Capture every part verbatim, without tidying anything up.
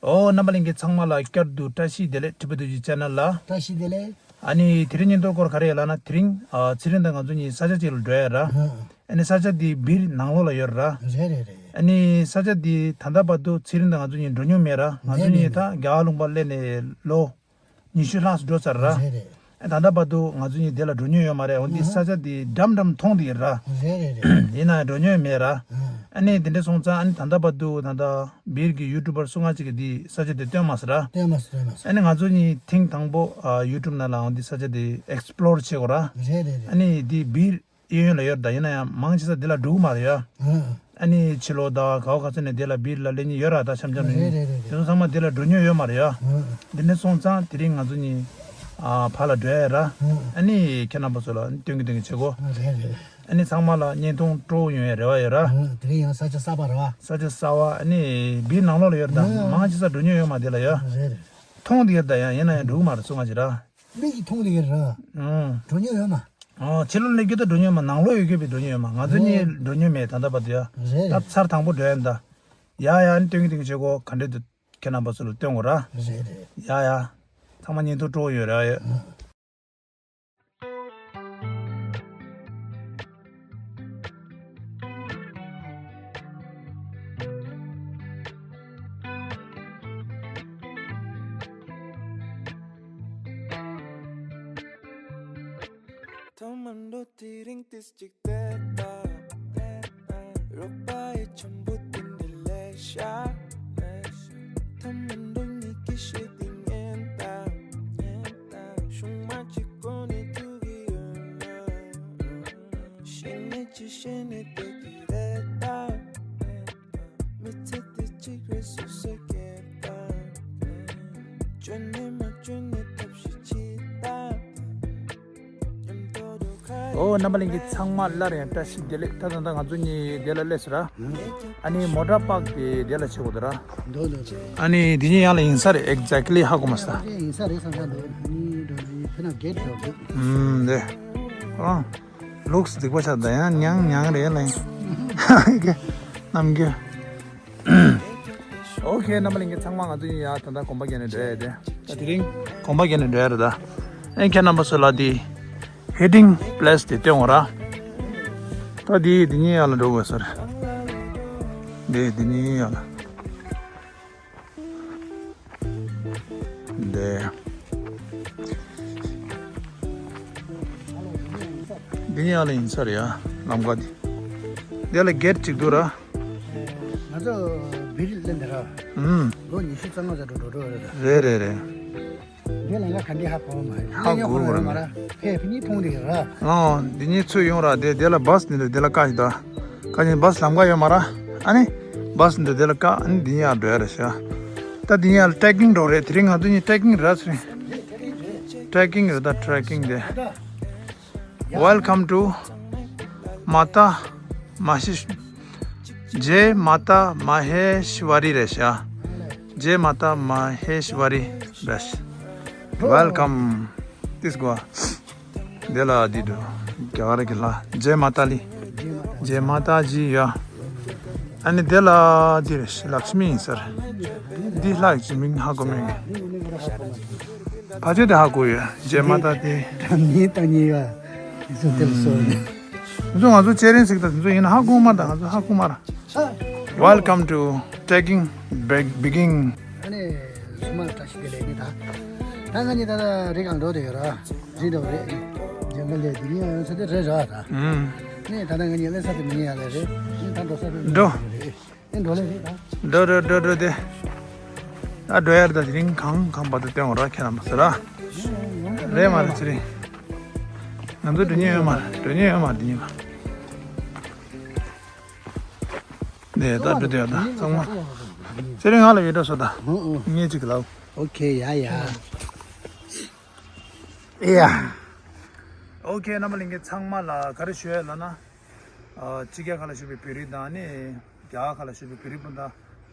ཨོ། རྣམ་པ་ལྷན་རྒྱས་ཚང་མ་ལ་བསྐྱར་དུ་བཀྲ་ཤིས་བདེ་ལེགས། ཁྲི་པ་རྡོ་རྗེ་ཆེ་ནལ་ལ། བཀྲ་ཤིས་བདེ་ལེགས། ཨ་ནི་དེ་རིང་བརྙན་ཐུང་སྐོར་ག་རེ་ཡོད་ལབ་ན། དེ་རིང་ཨ་ཚེ་རིང་དང་ང་ཚོ་གཉིས་ས་ཆ་གཅིག་ལ་འགྲོ་ཡ་ར། ཨ་ནི་ས་ཆ་དེ་སྦིར་ནང་ལོགས་ལ་ཡོད་ར། རེད་རེད་རེད། ཨ་ནི་ས་ཆ་དེ་ད་ལྟ་བར་དུ་ཚེ་རིང་དང་ང་ཚོ་གཉིས་འགྲོ་མྱོང་མེད་ར། ང་ཚོ་གཉིས་ད་རྒྱ་གར་ལུང་པ་སླེབས་ནས་ལོ་ཉི་ཤུ་ལྷག་ཙམ་འགྲོ་ཚར་ར། རེད་རེད། ཨ་ད་ལྟ་བར་དུ་ང་ཚོ་གཉིས་དེ་ལ་འགྲོ་མྱོང་ཡོད་མ་རེད། འོན་ཏེ་ཨ་ས་ཆ་དེ་འགྲམ་འགྲམ་མཐོང་དེ་ཡོད་ར། རེད་རེད་རེད། ཡིན་ན་ཡང་འགྲོ་མྱོང་ཡོད་མེད་ར། ཨ་ཨ་ནི་དེ་འདྲ་སོང་ཙང་ཨ་ནི་ད་ལྟ་བར་དུ་ད་ལྟ་སྦིར་གྱི་ཡུ་ཊུབ་པར་སུ་ང་གཅིག་གིས་དེ་ས་ཆ་དེ་སྟོན་མ་སོང་ར། སྟོན་མ་སོང་། སྟོན་མ་སོང་། ཨ་ནི་ང་ཚོ་གཉིས་ཐེངས་དང་པོ་ཨ་ཡུ་ཊུབ་ནང་ལ་འོན་ཏེ་ས་ཆ་དེ་ཨེག་སི་པི་ལོར་བྱེད་དགོས་ར། རེད་རེད་རེད། ཨ་ནི་དེ་སྦིར་གཡས་གཡོན་ལ་ཡོད་ར། ད་ཡིན་ན་ཡང་མང་ཆེ་ས་དེ་ལ་འགྲོ་གི་མ་རེད་ཡ། ཨ་ཨ་ནི་ཕྱི་ལོགས་དང་ག་བ་ག་ཚོད་ནས་དེ་ལ་སྦིར་ལ་སླེབས་མཁན་ཡོད་ར། ད་འཆམ་འཆམ་ནས་རེད་རེད་རེད་རེད། དེ་ཚོ་ཚང་མ་དེ་ལ་འགྲོ་མྱོང་ཡོད་མ་རེད་ཡ། ཨ་ཨ། དེ་འདྲ་སོང་ཙང་དེ་རིང་ང་ཚོ་གཉིས་ཨ་ཕར་ལ་འགྲོ་ཡ་ར། ཨ་ཨ། ཨ་ནི་ཁྱེད་རྣམ་པ་ཚོ་ལ་སྟོན་གི་སྟོན་གི་བྱེད་གོ། ཨ་རེད་རེད། ཨ་ནི་ཚང་མ་ལ་བརྙན་ཐུང་སྤྲོ་པོ་ཡོང་ཡའི་རེ་བ་ཡོད་ར། ཨ་དེ་རིང་ཡང་ས་ཆ་གསར་པ་རེད་བ། ས་ཆ་གསར་པ། ཨ་ནི་སྦིར་ནང་ལོགས་ལ་ཡོད་ར། ད་ཨ་མང་ཆེ་ས་འགྲོ་མྱོང་ཡོད་མ་དེ་ལ་ཡ། ཨ་རེད་རེད། མཐོང་དེ་ཡོད་ར། ད་ཡང་ཡིན་ན་ཡང་འགྲོ་གི་མ་རེད་སུ་ང་ཅིག་ར། མིག་གིས་མཐོང་ལེ་ཡོད་ར། ཨང་། འགྲོ་མྱོང་ཡོད་མ། ཨོ། ཕྱི་ལོགས་ལ་སླེབས་རྒྱུ་ད་འགྲོ་མྱོང་མ། ནང་ལོགས་ཡོད་རྒྱུ་བས་འགྲོ་མྱོང་ཡོད་མ། ང་ཚོ་གཉིས་འགྲོ་མྱོང་མེད་ད་ལྟ་བར་དུ་ཡ། རེད་ད་རེད། ཚར་དང་པོ་འགྲོ་ཡ་ཡིན་ད། ཡ་ཡ། ཨ་ནི་སྟོན་གི་སྟོན་གི་བྱེད་གོ། ག་འདྲ་འདུག་ཁྱེད་རྣམ་པ་ཚོ་ལ་སྟོན་དགོས་ར། རེད་རེད། ཡ་ཡ། ཚང་མ་བརྙན་ཐུང་སྤྲོ་པོ་ཡོད་ར་ཡ། ཨ། ཐ་མ་འགྲོ་དེ་རིང་ཏིས་ཅིག་བསྡད་པ། རོགས་པ་ཡི་འཆམ་པོ་དེ་འདྲ་ལས་ཤ། ཐ་མ་འགྲོ་ཉིད་ཀྱི་ཤེས་དེ་ཉན་ད། ཤུང་མ་གཅིག་གོ་ནས་ཐུག་གི་ཡོད་ན། ཤེས་ནས་ཅི་ཤེས་ནས་བསྡད་ཀྱི་རེད་ད། མི་ཚེ་འདི་གཅིག་རེད་སུ་ཟེར་སྐད་ད། བཅོས་ནས་མ་བཅོས་ནས་ཐབས་ཤེས་བྱེད་ད། ཨོ། རྣམ་པ་ལྷན་རྒྱས་ཚང་མ་སླར་ཡང་བཀྲ་ཤིས་བདེ་ལེགས། ད་ད་ད་ང་ཚོ་གཉིས་དེ་ལ་སླེབས་སོང་ར། ཨ་ནི་མོ་ཊ་པག་དེ་དེ་ལ་བྱེད་དགོས་འདུག་ར། འདུག་འདུག་འདུག་ཨ་ནི་དེ་གཉིས་ཡང་ལ་ཡིན་ས་རེད། ཨེག་ཛེག་ལི་ཧ་གོ་མ་སོང་། ཡིན་ས་རེད་བསམ་ས་འདུག་ཨ་ནི་འགྲོ་ན་ཡིན་ཕེ་ན་གེད་འགྲོ་འདུག་ཨུམ། དེ་ཨ། ལུགས་སྡིག་པ་ཆགས། ད་ཡང་ཉང་ཉང་རེད་ལ་ཡིན། རྣམ་རྒྱུན། ཨོ་ཁེ། རྣམ་པ་ལྷན་རྒྱས་ཚང་མ་ང་ཚོ་ཡིན་ཡ། ད་ལྟ་གོམ་པ་རྒྱག་ནས་འགྲོ་ཡ་དེ། ད་དེ་རིང་གོམ་པ་རྒྱག་ནས་འགྲོ་ཡ་རེད་ད། ཨེ་ཁྱེད་རྣམ་པ་ཚོ་ལ་དེ་ཧེ་ཌིང་པི་ལེ་སི་དེ་སྟོན་འོང་ར། ད་དེ་དེ་གཉིས་ཡ་ལ་འགྲོ་དགོས་ས་རེད། དེ་དེ་གཉིས་ཡ་ལ། དེ། འདི་ཡང་ལ་ཡིན་ས་རེད་ཡ། ལམ་ཁ་འདི། འདི་ལ་གེད་གཅིག་འདུག་ར། ང་ཚོ་སྦིར་སླེབས་འདི་ར། ཨུམ། ལོ་ཉི་ཤུ་རྩ་ལྔ་ཙམ་འགྲོ་འགྲོ་འགྲོ་རེད་ད། རེད་རེད་རེད། འདི་ལ་ཡང་ག་འདྲ་ཧ་གོ་མ་རེད། ཧ་གོ་གོ་མ་རེད། མ་ར་ཕེ་ཕི་ནི་ཐུང་འདི་ར། ཨོ། འདི་གཉིས་ཚུར་ཡོང་ར། དེ་དེ་ལ་བཱས་འདི་འདྲ་དེ་ལ་བཀག་ཤིག་ད། ཁ་ཉིན་བཱས་ལམ་ཁ་ཡོད་མ་ར། ཨ་ནི་བཱས་འདི་དེ་ལ་བཀག་ཨ་ནི་འདི་ཡང་འགྲོ་ཡ་རེད་ཤག་ད་འདི་ཡང་ཊེ་རེག་ཀིང་འགྲོ་རེད། དེ་རིང་ང་ཚོ་གཉིས་ཊེ་རེག་ཀིང་ར་ཚེ་རིང་། ཊེ་རེག་ཀིང་རེད་ད། ཊེ་རེག་ཀིང་དེ། Welcome to Mata Mahesh- Jai Mata Maheshwari རེད་ཤག Jai Mata Maheshwari རེད། Welcome. This go. དེ་ལ་འདི་འདུག་རྒྱ་གར་གྱི་ལྷ། ཇེ་མ་ཏཱ་ལི། ཇེ་མ་ཏཱ་ཇི་ཡ། ཨ་ནི་དེ་ལ་འདི་རེད། ལགས་མི་ཡིན་ས་རེད། འདི་ལྷ་ཡི་མིང་ཧ་གོ་མེད། ཕ་ཆོས་དེ་ཧ་གོ་ཡོད། ཇེ་མ་ཏཱ་དེ། ཉིན་དང་ཉིན་ཡ། ཡིན་ས་དེ་ལ་སོ་ནི། ང་ཚོ་ང་ཚོ་ཅེ་རིན་ཟིག་དང་དེ་ཚོ་ཡིན་ན་ཧ་གོ་མ་དང་ང་ཚོ་ཧ་གོ་མ་ར། Welcome to trekking begin. ཨ་ནི་སུ་མ་བཀྲ་ཤིས་བདེ་ལེགས་ནི་ད། ད་ང་གཉིས་ད་ལྟ་རི་སྒང་འགྲོ་དེ་ཡོད་ར། རི་འགྲོ་རེད། ཇེ་མ་ལས་དེ་གཉིས་ཡང་ས་དེ་རེད་ར་ད། ཨུམ། ནི་ད་ལྟ་ང་གཉིས་ལས་ས་དེ་མི་ཡ་ལས་རེད། ནི་ད་འགྲོ་ས་དེ་མི་འགྲོ། ཡ་ལས་རེད། ནི་འགྲོ་ལས་རེད་ད། འགྲོ་འགྲོ་འགྲོ་འགྲོ་དེ། ད་འགྲོ་ཡར་ད་དེ་རིང་གང་གང་བར་དུ་སྟོན་འོ་ར་ཁྱེད་རྣམ་པ་ཟེར་ར། རེད་མ་རེད་ཚེ་རིང་། ང་ཚོ་འགྲོ་ཉེན་ཡོད་མ་རེད། འགྲོ་ཉེན་ཡོད་མ་རེད་དེ་གཉིས་ལ། ནས་ད་འགྲོ་དེ་ཡོད་ད་ཚང་མ། ཚེ་རིང་ང་ལ་ཡོད་འགྲོ་སོ་ད། ངས་ཅིག་ལབ། ཨོ་ཁེ་ཡ་ཡ། ཨེ་ཡ། ཨོ་ཁེ་རྣམ་པ་ལྷན་རྒྱས་ཚང་མ་ལ་ག་རེ་ཞུ་ཡ་ལབ་ན། ཨ་ཕྱི་རྒྱལ་ཁག་ལ་བཞུགས་པའི་བོད་རིགས་དང་ནི། རྒྱ་གར་ཁག་ལ་བཞུགས་པའི་བོད་རིགས་སྤུན་ཟླ་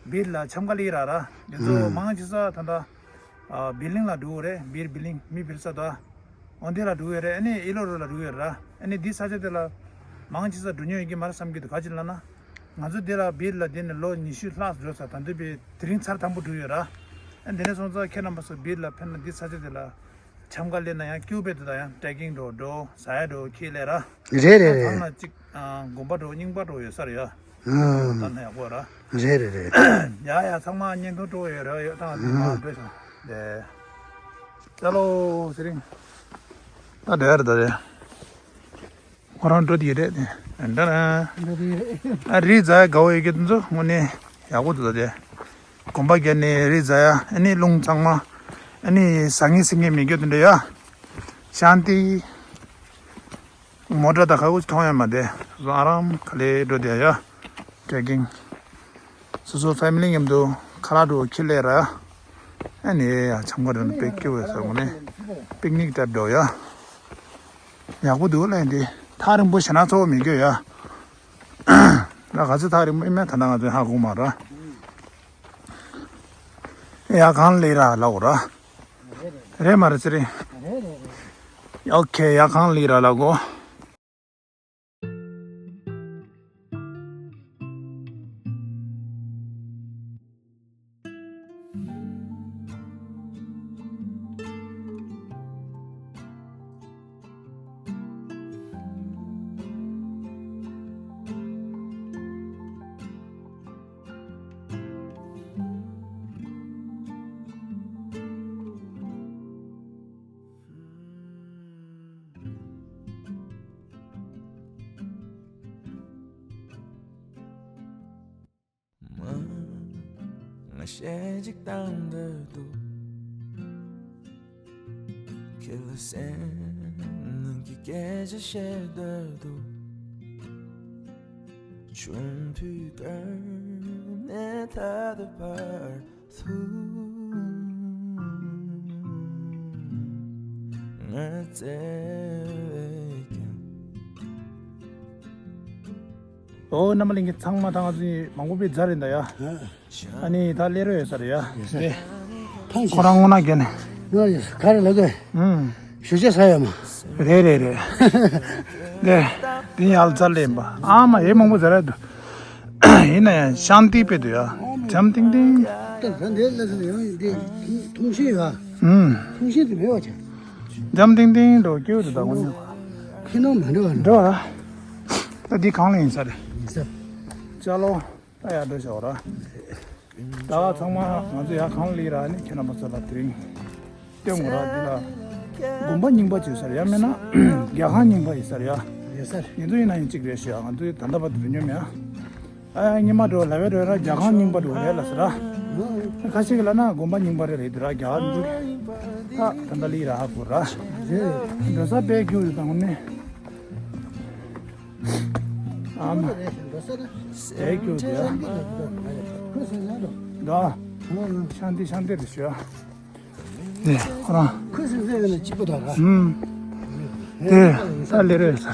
སྦིར་ལ་འཆམ་ག་ལི་ར་ར། འདི་ཚོ་ཨུམ། མང་ཆེ་ས་ད་ལྟ་ཨ་སྦིར་གླིང་ལ་འགྲོ་གི་རེད། སྦིར་སྦིར་གླིང་མི་སྦིར་ས་ད་འོ་འདི་ལ་འགྲོ་གི་རེད། ཨ་ནི་ཨི་ལོ་རུ་ལ་འགྲོ་གི་རེད་ར། ཨ་ནི་འདི་ས་ཆ་དེ་ལ་མང་ཆེ་ས་འགྲོ་མྱོང་ཡོད་ཀྱི་མ་རེད་བསམ་གྱི་འདུག་ག་ཅི་ལབ་ན། ང་ཚོ་འདི་ལ་བིར་ལ་འདི་ནས་ལོ་ཉི་ཤུ་ལྷག་འགྲོ་ས། ད་འདི་བི་དེ་རིང་ཚར་དང་པོ་འགྲོ་ཡོད་ར། ཨ་འདི་ནས་སོང་ཙང་ཁྱེད་རྣམ་པ་ཚོ་བིར་ལ་ཕེབས་ན་འདི་ས་ཆ་འདི་ལ་འཆམ་ག་སླེབས་ན་ཡང་སྐྱིད་པོ་དཔེ་འདུག་ད་ཡང་ཊེ་ཀིང་འགྲོ་འགྲོ་ཟ་ཡ་འགྲོ་ཁྱེད་ལས་ར། རེད་རེད། ཨ་གང་ལ་གཅིག་ཨ་དགོན་པ་འགྲོ་རྙིང་པ་འགྲོ་ཡོད་ས་རེད་ཡ། ཨ་ད་ན་ཡག་པོ་ར། རེད་རེད་རེད། ཡ་ཡ་ཚང་མ་བརྙན་ཐུང་སྤྲོ་ཡོད་ར་ཡོད་ད་ང་ཚོ་མ་འགྲོ་ཞིང་དེ། ཅ་ལོ་ཟེ་རིང་། ད་འདྲ་རེད་ད་རེད། ཁོ་རང་འགྲོ་དེ་རེད་དེ། འདྲ་ར། ཨ་རི་ཛ་ཡ་དགའ་བོ་ཡོད་ཀྱི་དེ་ཚོ་དངོས་གནས་ཡག་པོ་འདུག་ད་དེ། དགོན་པ་བརྒྱབ་ནས་རི་ཛ་ཡ་ཨ་ནི་རླུང་གཙང་མ། ཨ་ནི་ཟ་ངེ་ཟིང་ངེ་མི་རྒྱུ་དེ་འདྲ་ཡ། ཤཱན་ཏི། མོ་ཊ་དང་ཁ་ཁུ་མཐོང་ཡ་མ་དེ། བཟོ་ཨ་རམ་ག་ལེ་འགྲོ་དེ་ཡ། ཊེ་ཀིང་། སོ་སོ་ཕེ་མི་ལི་མཉམ་དུ་ཁ་ལག་འགྲོ་ཁྱི་ལས་ར། ཨ་ནི་ཡ་འཆམ་ག་འགྲོ་ནི་དཔེ་སྐྱིད་པོ་ཡོད་ས་དངོས་གནས། པིག་ནིག་ལྟར་འགྲོ་ཡ། ཡག་པོ་འདུག་ལ་ཡིན་དེ། ཐག་རིང་པོ་ཞེ་ན་ཚོ་བ་མི་དགོས་ཡ། ལ་ག་ཚོད་ཐག་རིང་པོ་ཨིན་མེད་ད་ན་ང་ཚོས་ཧ་གོ་མ་ར། ཡ་གང་ལས་ར་ལ་འོ་ར། རེད་མ་རེད་ཚེ་རིང་། ཨོ་ཁེ་ཡ་གང་ལས་ར་ལ་གོ། མ། ང་ཞེ་གཅིག་བཏང་འདོད་འདུག་ཁྱེད་ལ་སེམས་ནང་གི་སྐད་ཆ་བཤད་འདོད་འདུག་ཆུང་དུས་ཀ་ནས་ད་ལྟ་བར་དུ་ང་བཙལ་ཀྱང་། ཨོ་རྣམ་པ་ལྷན་རྒྱས་ཚང་མ་ད་ང་ཚོ་མང་པོ་དཔེ་མཛའ་རེད་ད་ཡ། ཨ་ནི་ད་སླེབས་རོགས་ཡོད་ས་རེད་ཡ། ཡོད་ས་རེད། ཐང་ཆད། ཁོ་རང་དངོས་གནས་རྒན་ནས། ང་ཡོད་ས་ག་རེ་ལབ་དགོས། ཨུམ། ཞུ་ཆ་ས་ཡོད་མ། རེད་རེད་རེད། དེ་དེ་ཡང་ཡར་ལ་ཚར་ལེན་པ་ཨ་མ་ཡེ་མང་པོ་ཟེར་ར་འདུག་ཡིན་ན་ཡང་ཤཱན་ཏི་དཔེ་འདུག་ཡ། འཇམ་ཐིང་ཐིང་། ད་ད་འདི་ལ་ཟེར་ཡང་འདི་ཐུང་ཤིང་ཡོད། ཨུམ། ཐུང་ཤིང་དེ་མེད་པ་བྱས། འཇམ་ཐིང་ཐིང་འགྲོ་སྐྱིད་འདུག་ད་དངོས་གནས། ཁྱི་ནང་མ་འགྲོ་བ་འགྲོ་ཨ། ད་འདི་གང་ལ་ཡིན་ས་རེད། ཡིན་ས། ཅ་ལོ། ད་ཡར་འགྲོ་ཤོག་ར། ད་ཚང་མ་ང་ཚོ་ཡར་གང་ལ་ཡིན་ར་ནི་ཁྱེད་རྣམ་པ་ཚོ་ལ་དེ་རིང་སྟོན་དགོས་ར། འདི་ལ་དགོན་པ་རྙིང་པ་ཅིག་ཡོད་ས་རེད་ཡ། མེད་ན་རྒྱལ་ཁང་རྙིང་པ་ཡོད་ས་རེད་ཡ། ཡོད་ས་རེད། ཡིན་ཚུལ་ཡིན་ན་ཡིན་གཅིག་རེད་ཤག་ང་ཚོའི་ད་ལྟ་བར་དུ་ཉོ་མེད་ཡ། ཨ་ཉི་མ་འགྲོ་ལ་བའི་འགྲོ་ར་རྒྱལ་ཁང་རྙིང་པ་འགྲོ་རེད་ལ་ཟེར་ར། ཁ་ཤས་ཀྱི་ལ་ན་དགོན་པ་རྙིང་པ་རེད་རེད་དུ་ར་རྒྱལ་ཁང་འདུག་ད་ད་ལྟ་ལི་ར་ཧ་གོ་ར། འགྲོ་ས་དཔེ་རྒྱུ་ཡོད་དང་ནི། ཨ་མ། དེ་རྒྱུ་དེ། ད། ཤཱན་ཏི་ཤཱན་ཏི་རེད་ཤག་ནས་ཁོ་རང་། ཁོས་སེམས་ཁྲལ་ཡོད་ན་གཅིག་པུ་དང་ར། ཨུམ། དེ་ད་སླེབས་རོགས་ཡོད་ས་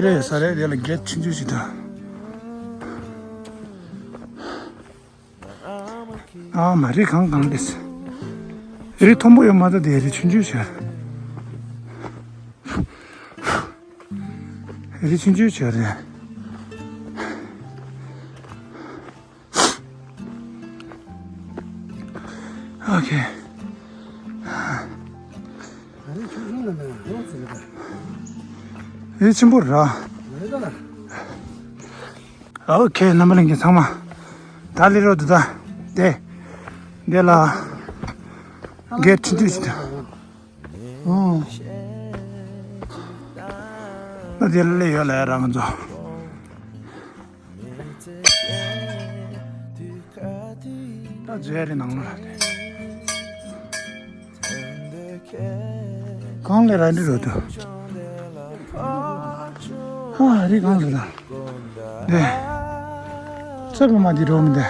རེད། སླེབས་རོགས་ཡོད་ས་རེད། དེ་ལ་གེ་ཊི་ཆུང་ཆུང་ཞིག་འདུག་ཨ་མ་རི་གང་གང་རེད། རི་མཐོན་པོ་ཡོད་མ་རེད་དེ་རི་ཆུང་ཆུང་ཞིག་རི་ཆུང་ཆུང་ཞིག་རེད། ཨོ་ཁེ། རི་ཆེན་པོ་ར། ཨོ་ཁེ། རྣམ་པ་ལྷན་རྒྱས་ཚང་མ། ད་སླེབས་རོགས་འདུག་ད། དེ། དེ་ལ། གེ་ཊི་འདུག་ཅིག་ད། ཨོ། ད་དེ་ལ་སླེབས་ཡོད་ལ་ཡ་རང་ཚོ། ད་མཇལ་རེ་ནང་ལ་དེ། གང་ལས་ར་འདྲི་རོ་དུ། ཧ་རི་གང་ལས་ར། དེ། ཚོད་པ་མ་འདི་རོ་མི་འདི།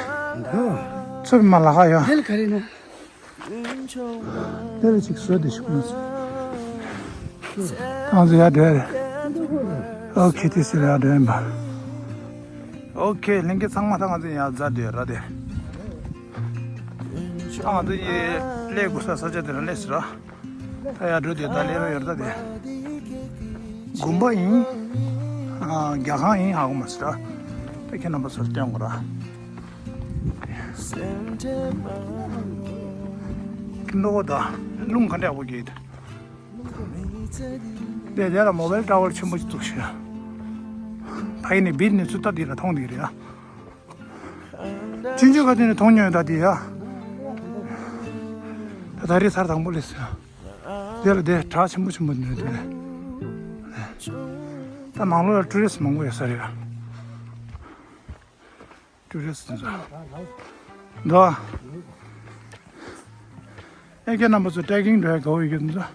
ཚོད་པ་མ་ལ་ཧ་ཡོ། དེ་ལ་ག་རེ་ནོ། དེ་ལ་ཅིག་བཟོས་ཏེ་ཞུགས་ན་སོང་། ང་ཚོ་ཡར་འགྲོ་ཡ་རེད། ཨོ་ཁེ། དེ་ཟེར་ཡར་འགྲོ་ཡིན་པ། ཨོ་ཁེ། ལྷན་རྒྱས་ཚང་མ་ད་ང་ཚོ་ཡར་འཛར་འགྲོ་ཡ་ར་དེ། ད་ང་ཚོ་ཡི་སླེབས་དགོས་ས་ས་ཆ་དེ་ར་སླེབས་ཟེར་ར། ད་ཡར་འགྲོ་དེ་ད་སླེབས་ར་ཡོད་ར་ད་དེ། དགོན་པ་ཡིན། ཨ། རྒྱ་ཁང་ཡིན་ཧ་གོ་མ་སོང་ར། ད་ཁྱེད་རྣམ་པ་ཚོར་སྟོན་དགོས་ར། ཁྱིམ་ཐོག་ད་རླུང་ག་འདྲ་ཡག་པོ་རྒྱག་འདུག་དེ་དེ་ལ་མོ་བེལ་ཊ་ཝར་ཆེན་པོ་ཞིག་འདུག་ཤག་ཕ་གི་ནས་བིར་ནས་ཚུར་ལྟ་དེ་ལ་མཐོང་བསྡད་ཀྱི་རེད་ཡ། ཆུང་ཆུང་ག་དུས་ནས་མཐོང་མྱོང་ཡོད་ད་དེ་ཡ། ད་ད་རེས་ཚར་དང་པོ་སླེབས་སོང་། དེ་ལ་དེ་བྲག་ཆེན་པོ་ཆེན་པོ་འདུག་དེ་ལ། ད་ནང་ལོགས་ལ་ཊུ་རི་སི་མང་པོ་ཡོད་ས་རེད་ཡ། ཊུ་རི་སི་ཚོ། འདུག་ཨེ་ཁྱེད་རྣམ་པ་ཚོ་ཊེ་ཀིང་འགྲོ་ཡ་དགའ་བོ་ཡོད་ཀྱི་འདུག་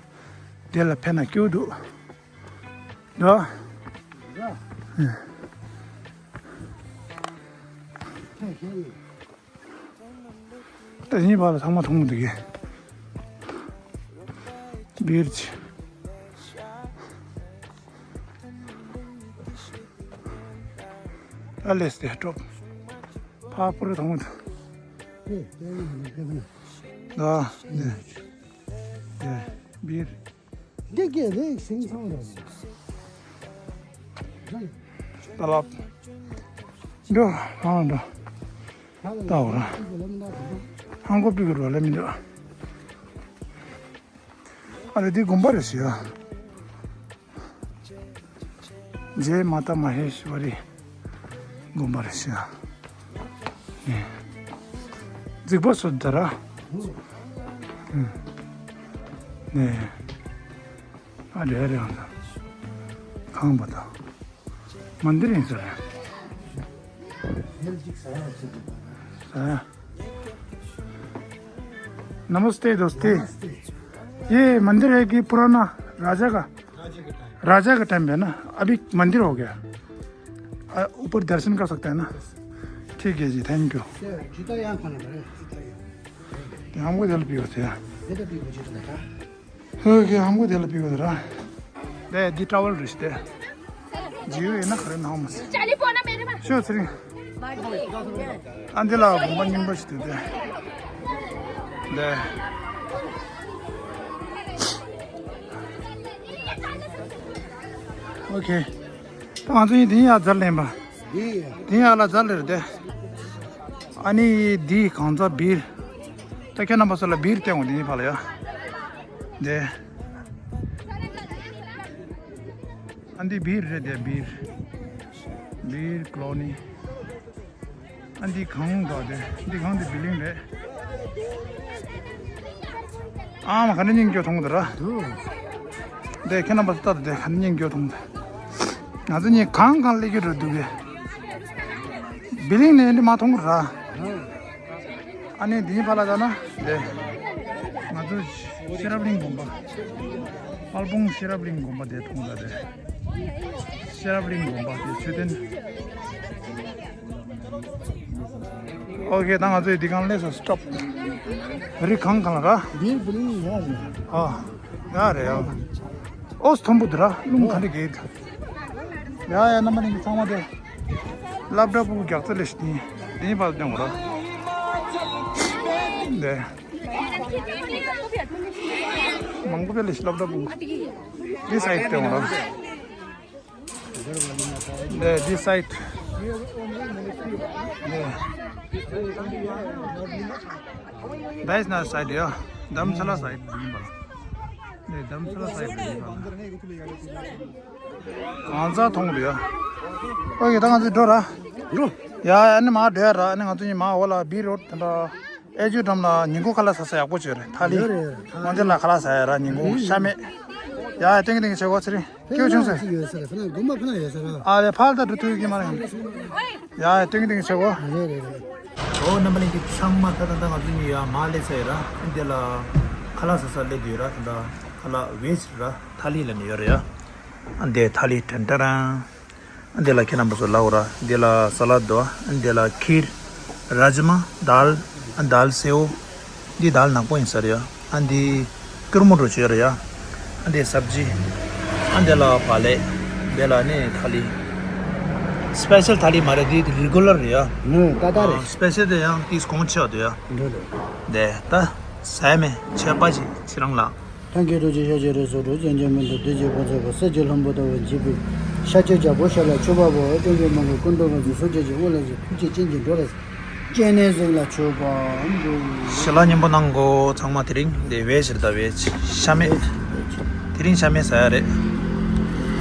དེ་ལ་ཕེབས་ན་སྐྱིད་པོ་འདུག་འདུག་ད་ཡིན་པ་ལ་ཚང་མ་མཐོང་གི་འདུག་གི། བིར་ཆེ། ཨ་ལེས་དེ་ཀྲོབ། ཕ་པུར་ཐོང་དུ། ཨ་ནི། དེ་བིར། འདི་སྐད་རེད་ཤིང་ཚང་རེད། ད་ལབ། འགྲོ་རང་འགྲོ། ལྟ་འོ་ར། ཧང་གོ་པི་གི་རོ་ལ་མི་འདུག་ཨ་རེ་འདི་དགོན་པ་རེད་ཤག་ཇེ་མ་ཏཱ་མ་ཧེ་ཤི་ཝ་རི་དགོན་པ་རེད་ཤག་ནས། རྫིག་པ་སོ་ད་ར། ནས། ཨ་རེ་རེ་ཨང་ད། ཁང་པ་དང་། མན་དིར་ཡིན་ས་རེད། ས། नमस्ते दोस्ती। ये मंदिर है कि पुराना राजा का? राजा का टाइम है ना। अभी मंदिर हो गया। आ, ऊपर दर्शन कर सकते हैं ना। ठीक है जी, थैंक यू। जूता यहाँ खाना पड़ेगा, जूता यहाँ। हमको जल पियो थे। ये तो पियो, जूता देखा। ཧོ་གི་ཧམ་གོ་དེ་ལ་པི་གོ་དེ་ར། དེ་འདི་ཊ་ཝལ་རེད་ཤག་དེ། ཇིའུ་ཡིན་ན་ག་རེ་ནང་མ་སི། ཤོ་ཚེ་རིང་། ཨ་འདི་ལ་དགོན་པ་རྙིང་པ་ཞིག་འདུག་དེ། དེ། ཨོ་ཁེ། ད་ང་ཚོ་ཡིན་དེ་ཡིན་ཡ་ཛར་ལེན་པ། འདི་ཡིན། དེ་ཡིན་ཡ་ལ་ཛར་ལེར་དེ། ཨ་ནི་འདི་གང་ཚ་བིར། ད་ཁྱེད་རྣམ་པ་ཚོ་ལ་བིར་སྟོན་དགོས་འདི་ཡིན་ཕ་ལ་ཡ། དེ། ཨ་འདི་བིར་རེད་དེ་བིར། བིར་ཀོ་ལོ་ནི། ཨ་འདི་གང་འདྲ་དེ་འདི་གང་དེ་བི་ལིང་རེད། ཨ་མ་ག་ནས་སྙིང་རྒྱོ་ཐོང་དེ་ར། དེ་ཁྱེད་རྣམ་པ་ལྟ་དེ་ག་ནས་སྙིང་རྒྱོ་ཐོང་དེ། ང་ཚོ་གཉིས་གང་གང་སླེབས་ཀྱི་རེད་འདུག་གས། བི་ལིང་ནས་འདི་མ་མཐོང་གི་ར། ཨ་ནི་འདིའི་ཕ་ལ་ད་ན་དེ། ང་ཚོ་ཤེས་རབ་གླིང་དགོན་པ། དཔལ་སྤུངས་ཤེས་རབ་གླིང་དགོན་པ་དེ་མཐོང་ད་དེ། ཤེས་རབ་གླིང་དགོན་པ་དེ་མཆོད་རྟེན། ཨོ་ཁེ། ད་ང་ཚོས་འདི་གང་སླེབས་སོང་སི་ཊོབ། རི་གང་གང་ལ་ར། འདིར་བི་ལིང་ཡ་རེད། ཨ། ཡ་རེད་ཡ། ཨོ་སི་མཐོན་པོ་འདི་ར་རླུང་ག་འདྲ་གེ་འདུག་ཡ་ཡ། རྣམ་པ་གཉིས་ཀྱི་ཚང་མ་དེ། སློབ་གྲྭ་ཕྲུ་གུ་རྒྱག་རྩལ་ལས་ཤིག་ནི་འདི་ཕར་སྟོན་གོ་ར། འདི། མང་པོ་པའི་ལས་ཤིག་སློབ་གྲྭ་ཕྲུ་གུ། འདི་སའིཌ་སྟོན་གོ་ར། འདི་འདི་སའིཌ། འདི། འདི་ཡིན་ན་སའིཌ་ཡ། དྷ་རམ་ས་ལ་སའིཌ་འདི་ཡིན་པ་ལ། འདི་དྷ་རམ་ས་ལ་སའིཌ་འདི་ཡིན་པ་ལ། གང་ཟག་མཐོང་འདུག་ཡ། ཨོ་ཁེ། ད་ང་ཚོ་འགྲོ་ར། འགྲོ། ཡ་ཡ། ཨ་ནི་མར་འགྲོ་ཡ་ར། ཨ་ནི་ང་ཚོ་གཉིས་མར་འོག་ལ་བི་རོཌ་དེ་འདྲ། ཨེ་ཇུ་འགྲམ་ལ་ཉིན་གུང་ཁ་ལག་ཟ་ས་ཡག་པོ་ཅིག་ཡོད་རེད། ཐ་ལི། ཡོད་རེད། ཡོད་རེད། ང་དེ་ལ་ཁ་ལག་ཟ་ཡ་ར། ཉིན་གུང་ཤ་མེད། ཡ་ཡ། སྟོན་གི་སྟོན་གི་བྱེད་གོ་ཚེ་རིང་། སྐྱོ་བྱུང་ཟེར། ཡོད་ས་རེད། ཕ་ལ་དགོན་པ་ཕ་ལ་ཡོད་ས་རེད། ཨ་ལེ། ཕར་ད་འགྲོ་ཐུབ་ཀྱི་མ་རེད། ཡ་ཡ། སྟོན་གི་སྟོན་གི་བྱེད་གོ། རེད་རེད་རེད། ཨོ་རྣམ་པ་གཉིས་ཀྱི་ཚང་མ་ད་ད་ད་ང་ཚོ་གཉིས་ཡ་མར་སླེབས་ཚར་ཡོད་ར། འདི་ལ་ཁ་ལག་ཟ་ས་སླེབས་ཡོད་ར། ད་ད་ཁ་ལག་ཝེཇ་ར། ཐ་ལི་ལ་ནི་ཡོད་རེད་ཡ། ཨ་འདི་ཐ་ལི་ཏན་ཏན་རང་། ཨ་འདི་ལ་ཁྱེད་རྣམ་པ་ཚོ་ལ་འོ་ར། འདི་ལ་ས་ལ་དོ། ཨ་འདི་ལ་ཁིར། ར་ཇི་མ། དཱལ། ཨ་དཱལ་སེའུ། འདི་དཱལ་ནག་པོ་ཡིན་ས་རེད་ཡ། ཨ་འདི་ཀུར་མུ་འགྲོ་བྱོས་རེད་ཡ། ཨ་འདི་སབ་ཇི། ཨ་འདི་ལ་བག་ལེབ། འདི་ལ་ནི་ཐ་ལི། སི་པེ་ཤལ་ཐ་ལི་མ་རེད། འདི་རི་གུ་ལར་རེད་ཡ། ནི་ཏག་ཏག་རེད། སི་པེ་ཤལ་དེ་ཡང་ཏིས་གོང་ཆེ་བ་དེ་ཡ། འགྲོ་འགྲོ། འདི་ད་ཟས་མེད་མཆོད་པ་ཞིག་ཁྱེད་རང་ལ། ཐང་གི་རུ་ཅི་ཤ་ཅི་རུ་སོ་རུ་ཅན་ཅན་མི་འདུག་དེ་ཅི་ཕོ་ཚོ་གོ་ས་ཅི་ལྷུན་པོ་ལྟ་བུ་འཇིག་པའི་ ཤ་བཅད་བྱ་སྒོ་ཤ་ལ་མཆོད་པ་པོ་སྟོན་པའི་མང་གི་སྐུ་མདོག་ཁ་ཟིག་སོ་བཅད་ཀྱི་དབུ་ལ་ཟིག་ཐུགས་རྗེ་ཅན་གྱི་འགྲོ་ལ་ཟིག་སྤྱན་ནས་གཟིགས་ལ་མཆོད་པ་འབུལ། ཞལ་ལག་མཉེས་པོ་གནང་གོ། ཚང་མ་དེ་རིང་འདི་བེཇ་རེད་ད། བེཇ་ཤ་མེད། དེ་རིང་ཤ་མེད་ཟ་ཡ་རེད།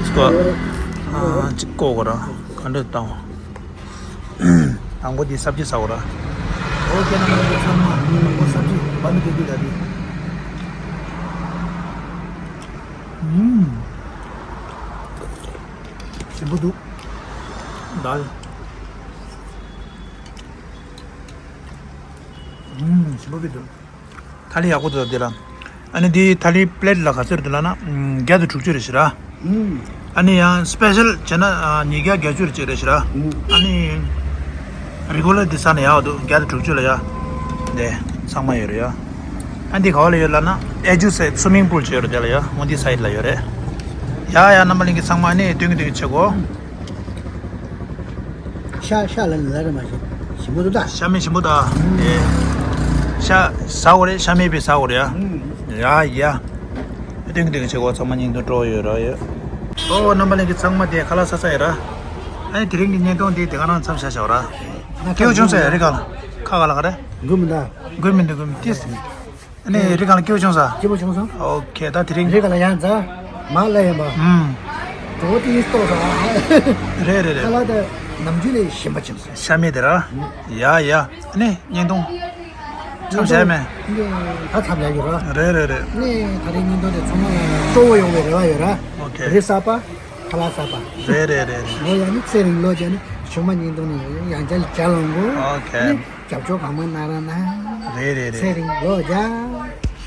ཅིག་གོ་ཨ་ཅིག་གོ་གོ་ར་ག་འདྲ་བཏང་། དང་པོ་འདི་སབ་ཇི་ཟ་གོ་ར། ཨོ་ཁེ་ན་མ་ཚང་མ་དང་པོ་སབ་ཇི་བ་མི་དེ་དུས་ད་དུས། ཨུམ། ཞིམ་པོ་འདུག་ད། ཨུམ་ཞིམ་པོ་བི་འདུག་ཐ་ལི་ཡག་པོ་འདུག་འདི་ལ། ཨ་ནི་འདི་ཐ་ལི་པི་ལེ་ཊི་ལ་ག་ཚོད་རེད་འདི་ལ་ན། ཨུམ། བརྒྱ་དང་དྲུག་ཅུ་རེད་ཤི་ར། ཨུམ། ཨ་ནི་ཡང་སི་པེ་ཤལ་བྱས་ན་ཨ་ཉིས་བརྒྱ་བརྒྱད་ཅུ་རེ་གཅིག་རེད་ཤི་ར། ཨུམ། ཨ་ནི་རི་གུ་ལར་འདི་ཟ་ན་ཡག་འདུག་བརྒྱ་དང་དྲུག་ཅུ་ལ་ཡ། འདི་ཚང་མ་ཡོད་རེད་ཡ། ཨ་འདི་ག་བ་ལ་ཡོད་ལབ་ན་ཨེ་ཇུ་སེ་སུ་མིང་པུལ་ཅིག་ཡོད་རེད། དེ་ལ་ཡ་འོ་འདི་སའིཌ་ལ་ཡོད་རེད། ཡ་ཡ་རྣམ་པ་ལྷན་རྒྱས་ཚང་མ་ཨ་ནི་སྟོན་གི་སྟོན་གི་བྱེད་གོ། ཤ་ཤ་ལ་ལ་རེ་མ་ཤེས་ཞིམ་པོ་འདུག་ད། ཤ་མེད་ཞིམ་པོ་ད། ཨེ། ཤ་ཟ་འོ་རེད། ཤ་མེད་པའི་ཟ་འོ་རེད་ཡ། ཨུམ། ཡ་ཡ། སྟོན་གི་སྟོན་གི་བྱེད་གོ། ཚང་མ་བརྙན་ཐུང་སྤྲོ་བོ་ཡོད་ར་ཡོད། ཨོ་རྣམ་པ་ལྷན་རྒྱས་ཚང་མ་དེ་ཁ་ལག་ཟ་ས་ཡོད་ར། ཨ་ནི་དེ་རིང་གི་བརྙན་ཐུང་དེ་དེ་ག་རང་མཚམས་བཞག་བཞག་ར། སྐྱིད་པོ་བྱུང་ས་ཡ་རི་ག་ལ། ཁ་ག་ལ་ག་རེ། དགོས་མི་འདུག་དགོས་མི་འདུག་དགོས་མི་ཏིས། ཨ་ནི་རི་ག་ལ་སྐྱིད་པོ་བྱུང་ས། སྐྱིད་པོ་བྱུང་ས། ཨོ་ཁེ་ད་དེ་རིང་། རི་ག་ལ་ཡང་ཛ། མ་ལ་ཡིན་པ། ཨུམ། གྲོགས་དེ་ཡིས་ལྟོས་ས། རེད་རེད་རེད། ཁ་ལག་དེ་ནམ་རྒྱུན་ལས་ཞིམ་པ་བྱུང་ས། ཤ་མེད་དེ་ར། ཡ་ཡ། ཨ་ནི་བརྙན་ཐུང་མཚམས་བཞག་མེད། ད་མཚམས་བཞག་ཡོད་ར། རེད་རེད་རེད། ནི་ད་རེས་བརྙན་ཐུང་དེ་ཚང་མ་ལ་སྤྲོ་བོ་ཡོང་བའི་རེ་བ་ཡོད་ར། ཨོ་ཁེ། རི་གསར་པ། ཁ་ལག་གསར་པ། རེད་རེད་རེད་རེད། ངོ་ཡང་ནི་ཚེ་རིང་ལོ་བརྒྱ་ནི་ཆུང་མ་བརྙན་ཐུང་ནི་ཡང་བསྐྱར་ལ་བསྐྱར་ལོང་གོ། ཨོ་ཁེ། ནི་རྒྱབ་སྐྱོར་གང་མང་གནང་ར་ན། རེད་རེད་རེད། ཚེ་རིང་ལོ་བརྒྱ།